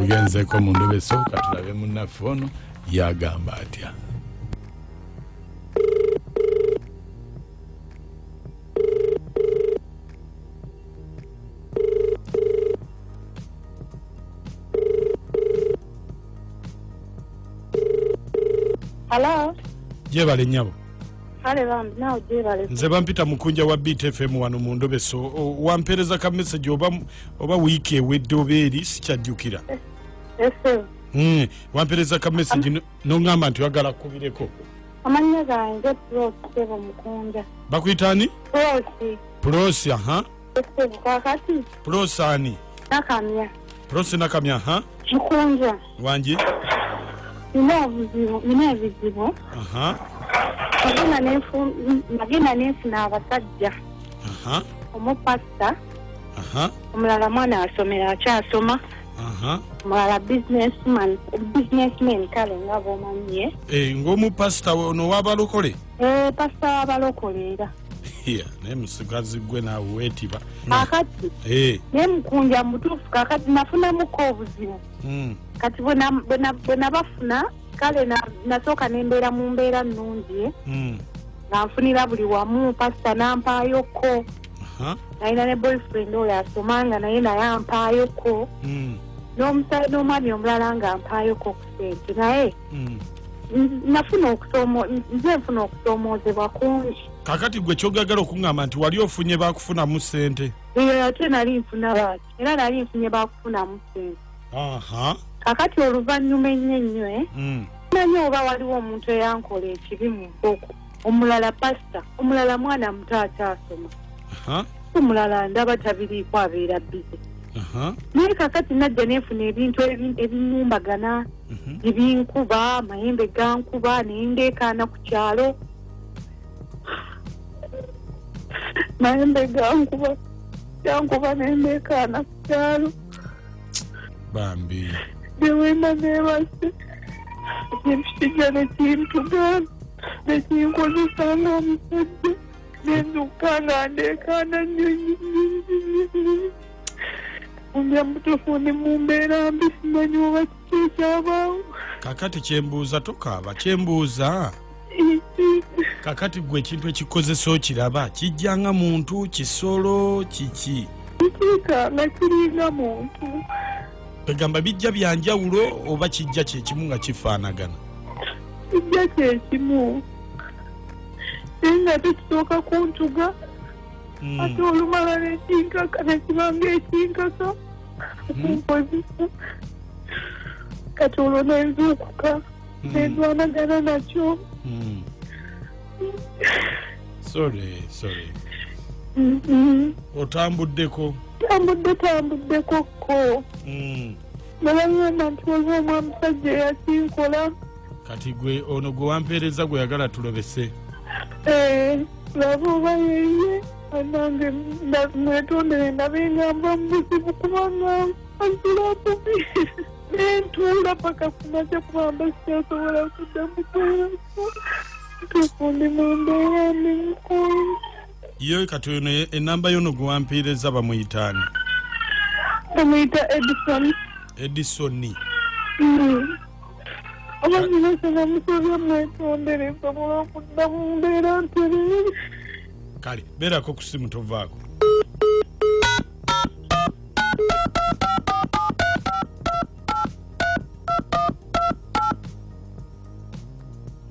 Tugenzeko mu ndobeso, katulabe munnaffe ono yagamba atya. Hello. Gyebale nnyabo. Kale bambi naawe gyebale. Nze bampita Mukunja wa Beat FM wano mu ndobeso. Wampeereza ka message oba wiiki ewedde oba eri sikyajjukira. Ese. Wampeereza ka message n'oŋŋamba nti oyagala kkubireko. Amannya gange Prosi Ssebo Mukunja. Bakuyita ani? Prosi. Prosi, aha. Ssebo kaakati. Prosi ani? Nakamya. Prosi Nakamya, aha. Mukunja. Wangi? Nina obuzibu, nina ebizibu. Aha. Nagenda nenfuna abasajja. Aha. Omupasita. Aha. Omulala mwana asomera akyasoma. Aha. Omulala businessman kale nga bw'omanyi. Ng'omupasita ono w'abalokole? Pasita w'abalokole era. Yeah, naye musigazi gwe naawe weetiba. Kaakati. Naye Mukunja mutuufu kaakati nafunamuko obuzibu. Kati bwe nabafuna kale nasooka ne mbeera mu mbeera nnungi. Nga nfunira buli wamu, pasita n'ampaayoko. Nalina ne boyfriend oyo asomanga naye ampaayoko. N'omwami omulala nga ampaayoko ku ssente naye nafuna nze nfuna okusoomoozebwa kungi. Kaakati gwe ky'oyagala okuŋŋamba nti wali ofunye baakufunamu ssente? Ate nali nfuna baaki, era nali nfunye baakufunamu ssente. Aha. Kaakati oluvannyuma ennyo ennyo manyi oba waliwo omuntu eyankola ekibi mu nkoko. Omulala pasita, omulala mwana muto akyasoma. Omulala ndaba tabiriiko abeera bbize. Naye kaakati najja nenfuna ebintu ebinumbagana, ebinkuba, amayembe gankuba, ne ndeekaana ku kyalo. Mayembe gankuba ne ndeekaana ku kyalo. Bambi. Newema neebase, ekintu kijja ne kintugaana, ne kinkozesa ng'omusajja, ne nzuukuka nga ndeekaana nnyo nnyo nnyo. Mukunja mutuufu ndi mu mbeera mbi, simanyi oba kiki ekyabaawo. Kaakati kyembuuza tokaaba, kyembuuza. Kaakati gwe ekintu ekikozesa okiraba kijja nga muntu, kisolo, kiki? Kikika nga kiringa muntu. Egamba bijja bya njawulo oba kijja kye kimu nga kifaanagana? Kijja kye kimu. Naye nga tekisooka kuntuga. Ate olumala n'ekinkaka ne kiba ng'ekinkaka okunkozesa. Kati olwo ne nzuukuka ne ndwanagana nakyo. Sorry. Otambuddeko? Tambuddeko ko. Ne baŋŋamba nti waliwo omwamusajja eyakinkola. Kati gwe ono gwe wampeereza gwe yagala tulobese? Laba oba yeye. Nange mwetondere ndabe nga nva mu buzibu kubanga nsula bubi. Nentuula paka ku makya kubanga sikyasobola kuddamu kwebaka. Ntuufu ndi mu mbeera mbi mukwano. Ye kati ono ennamba y'ono gwe wampeereza bamuyita ani? Bamuyita Edison. Edison. Oba nina kye namusobya mwetondere nsobola okudda mu mbeera ntereere. Kale beerako ku ssimu tovaako.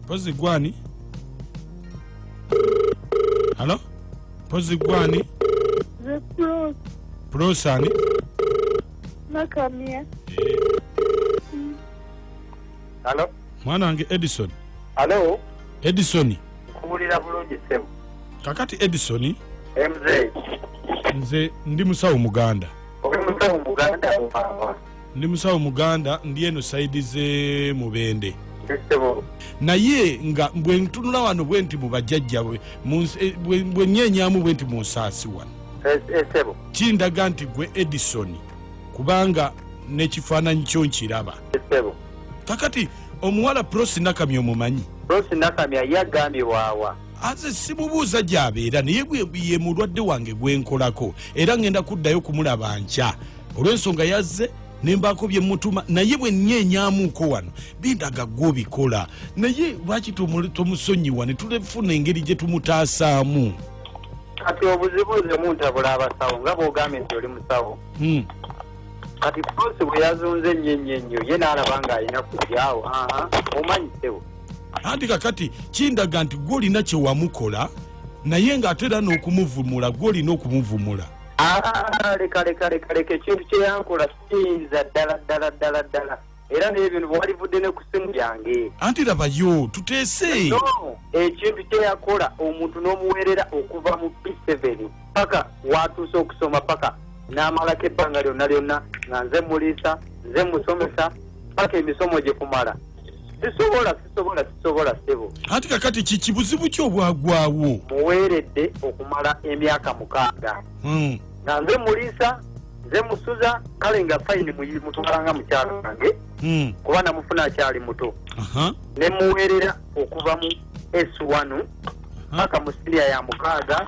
Mpozi gwani? Halo? Mpozi gwani? Nze Prosi. Prosi ani? Nakamya. Halo? Mwana wange Edison. Halo? Edison. Nkuwulira bulungi ssebo. Kakati Edison. MZ. Nze ndi musawo Muganda. Oli musawo Muganda oba? Ndi musawo Muganda, ndi eno sayidi ze Mubende. Ssebo. Naye nga bwe ntunula wano bwe nti mu bajjajja bwe nnyenyamu bwe nti mu nsaasi wano. Ssebo. Kindaga nti gwe Edison kubanga n'ekifaananyi kyo nkiraba. Ssebo. Kakati omuwala Prosi Nakamya omumanyi? Prosi Nakamya yagambye waawa. Aze simubuuza gy'abeera naye ye mulwadde wange gwe nkolako era ngenda kuddayo kumulaba nkya olw'ensonga yazze Ne mbaako bye mutuma, naye bwe nnyenyamuuko wano bindaga gwe obikola. Naye lwaki tomusonyiwa ne tulefuna engeri gye tumutaasaamu? Kati obuzibu nze muntabula abasawo, nga bw'ogambye nti oli musawo. Kati Prosi bwe yazunze ennyo ennyo ennyo, ye n'alaba ng'alina kujjaawo. Aha, omanyi ssebo. Anti kakati kindaga nti gwe olina kye wamukola, naye ng'ate era n'okumuvumula gwe olina okumuvumula. Ah, leka leka leka leka, ekintu kye yankola kiyinza ddala ddala ddala ddala, era n'ebyo bwalivudde ne ku ssimu yange. Anti labayo tuteese. No, ekintu kye yakola, omuntu n'omuweerera okuva mu P7 paka watuuse okusoma, paka n'amalako ebbanga lyonna lyonna nga nze muliisa, nze musomesa, paka emisomo gye kumala. Sisobola, sisobola, sisobola ssebo. Anti kakati kiki buzibu ki obwagwawo? Muweeredde okumala emyaka 6 nga nze muliisa, nze musuza, kale nga fine mutwala nga mukyala wange, kuba namufuna akyali muto. Ne muweerera okuva mu S1 paka mu siniya ya 6,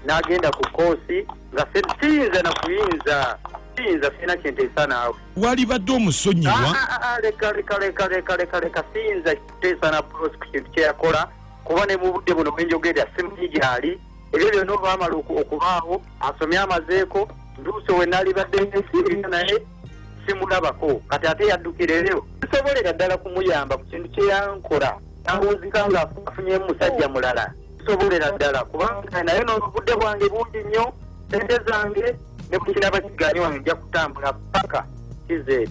n'agenda ku koosi nga siyinza na kuyinza, siyinza, sirina kye nteesa naawe. Walibadde omusonyiwa? Ah, ah, ah, leka leka leka leka leka leka, siyinza kuteesa na Prosi ku kintu kye yakola, kuba ne mu budde buno bwenjogerera simanyi gy'ali. Ebyo byonna olwamala okubaawo, asomye amazeeko, ntuuse we nalibadde nsiibira naye simulabako. Kati ate yaddukira eyo, sisobolera ddala kumuyamba ku kintu kye yankola, nawunzika nga afunyemu musajja mulala. Sisobolera ddala, kubanga naye n'obudde bwange bungi nnyo, sente zange ne bwe kinaba kiganye wange nja kutambula paka kizeeri.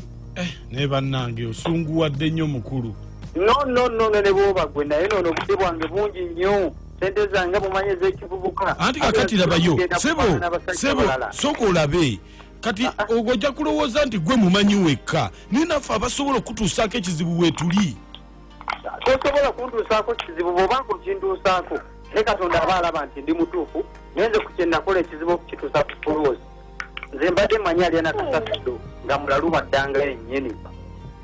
Naye bannange osunguwadde nnyo mukulu. No, no, no, no, ne bw'oba gwe, naye noono obudde bwange bungi nnyo, sente zange bumanyi ez'ekivubuka. Anti kakati labayo Genda sebo, kufaanana abasajja sebo, balala. Sooka olabe kati ogwo ojja kulowooza nti gwe mumanyi wekka, naye naffe abasobola okutuusaako ekizibu weetuli. Tosobola kuntuusaako kizibu, bw'oba ng'okintuusaako ne Katonda aba alaba nti ndi mutuufu, naye nze ku kye nakola ekizibu okukituusa ku Prosi. Nze mbadde mmanyi alya nakasasiro nga mulalu baddanga yennyini,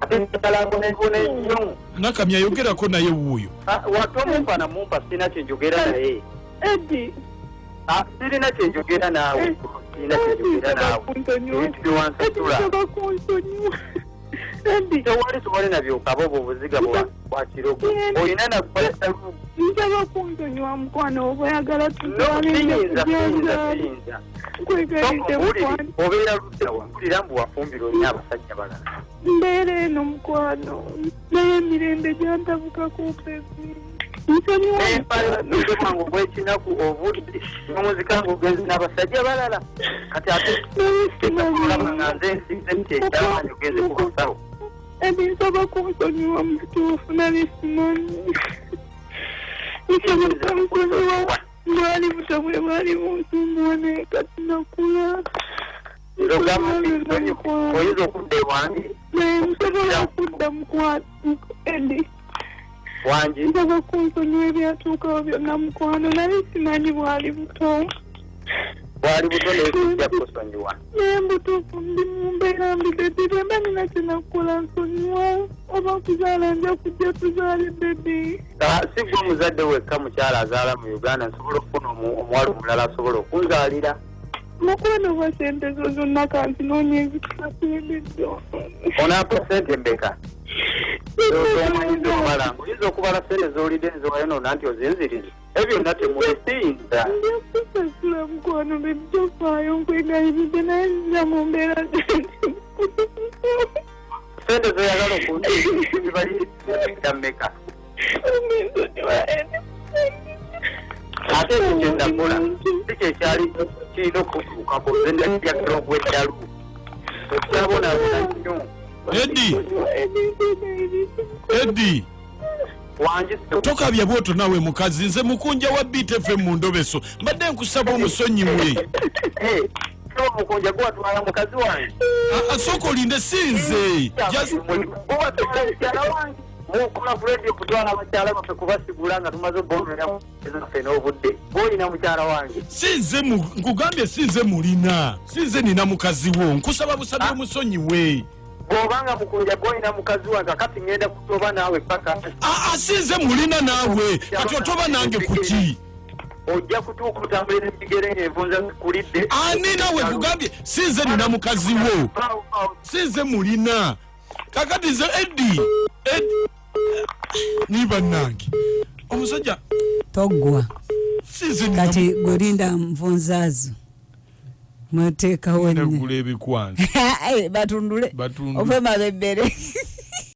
ate njagala abonebone nnyo. Nakamya yogerako naye wuuyo. Ah, watomumpa namumpa, sirina kye njogera naye. Eddie. Ah, sirina kye njogera naawe, sirina kye njogera naawe, ebintu bye wansasula. Nsaba kunsonyiwa, Eddie. Tewali, tewali nabyokaba, obwo obuziga bwa kirogo olina nakukolesa. Nsaba kunsonyiwa mukwano, oba oyagala No, tutwale. siyinza, siyinza. Kujanjaala. Siyinza. Nkwegayiridde Mbuulire, mukwano. obeera ludda wa? Mpulira mbu wafumbirwa, olina abasajja balala. Mbeera eno mukwano, naye emirembe gyantabukako baby, nsonyiwa mukwano. Bwange obwekinaku, obudde nomuzika nga ogenzi n'abasajja balala, kati ate Naye olaba simanyi. nga nze nsinze nti ekyamaanyi ogenze ku basawo. Eddie, nsaba kunsonyiwa mu butuufu, nali simanyi. Nsaba kunsonyiwa, bwali buto bwe bwali bunsumbuwa, naye kati nakula. Ogamba nti oyinza okudda ewange? Naye nsobola okudda mukwano, Eddie. Wangi. Nsaba kunsonyiwa ebyatuukawo byonna mukwano, naye simanyi, bwali buto. Bwali buto, naye sijja kusonyiwa. Naye mbutuufu ndi mu mbeera mbi baby, bwe mba nina kye nakukola nsonyiwa, oba kuzaala nja kujja tuzaale baby. Ah, si gwe omuzadde wekka mukyala azaala mu Uganda, nsobola okufuna omuwala omulala asobola okunzaalira. Mukwano, bwa sente zo zonna kanzinoonya ezitasembeddwa. Onampa sente mbeka omanyiza okubala? Oyinza okubala sente z'olidde nzewayonoona nti ozinziriza ebyo byonna temuli, siyinza. Nja kusasula mukwano baby, tofaayo, nkwegayiridde, naye nzira mu mbeera. Sente zoyagala okunzibalira mmeka? Nsonyiwa. Ate ekyo kyenakola si kyekyali kirina okutuukako, nze ndajagala ogw'eddalu, okyabonaabona nnyo. Eddie. Eddie. Wangi. Tokabya bwoto nawe mukazi, nze mukunja wa Beat FM mu ndobeso, mbadde nkusaba omusonyiwe. Sebo mukunja, gwatwala mukazi wange. Ah, ah, sooka olinde, sinze. Gwatwala mukyala wange. Mukola ku radio kutwala abakyala baffe kubasigula nga tumaze obonera zaffe n'obudde, gwolina mukyala wange. Sinze nkugambye sinze mulina, sinze nina mukazi wo, nkusaba busabi omusonyiwe. Bw'obanga mukunja gwolina mukazi wange, akati ngenda kutoba naawe paka. Aa, sinze mulina naawe, kati otoba nange kuki? Ojja kutuuka otambulira ebigere ng'envunza zikulidde. Ani nawe kugambye si nze nina mukazi wo, si nze mulina. Kakati nze Eddy, Eddy ni bannange omusajja Toggwa. Si nze nina. Kati gwelinda nvunzaazo mweteekawo nne. Nagula ebikwanso. Eh, batundule. Batundule. Ove mabebbere.